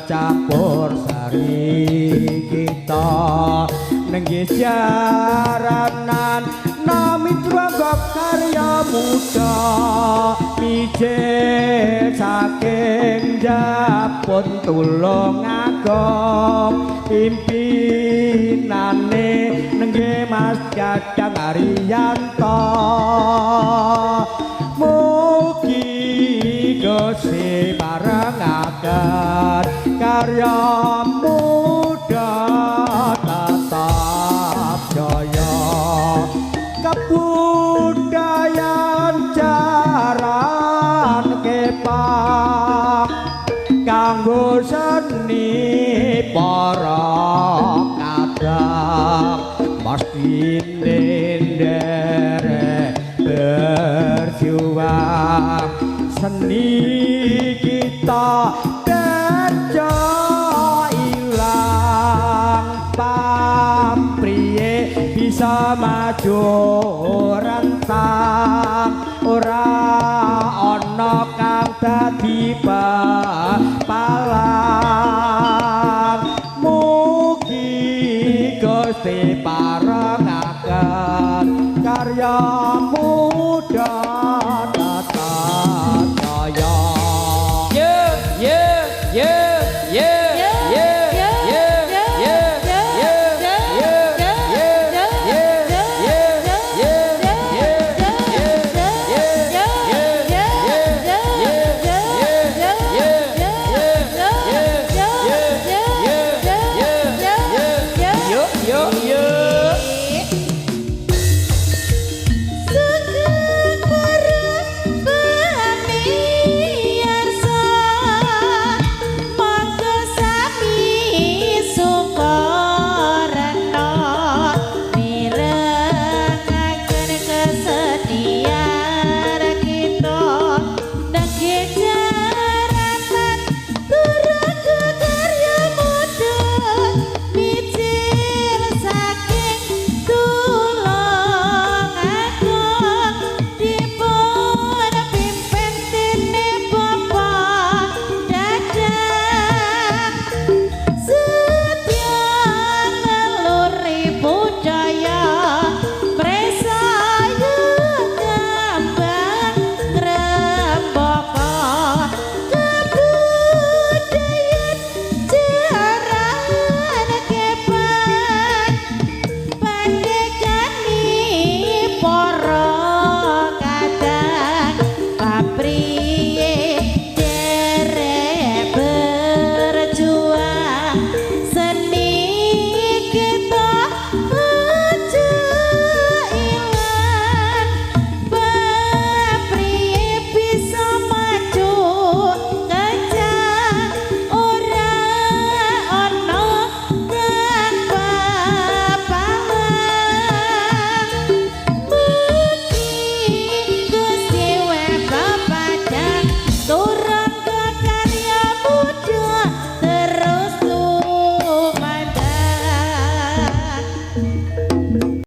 Campur sari kita nenggih jaranan nami Turangga Karya Muda mijil saking Japun Tulungagung pimpinane nenggih Mas Dadang Haryanto. Mugi Gusti parengaken karya muda tetap jaya, kebudayaan jaran kepang kanggo seni para kadang mestine nderek berjuang seni kita tejo ilang pampriye bisa maju rentang ora ana kang dadi.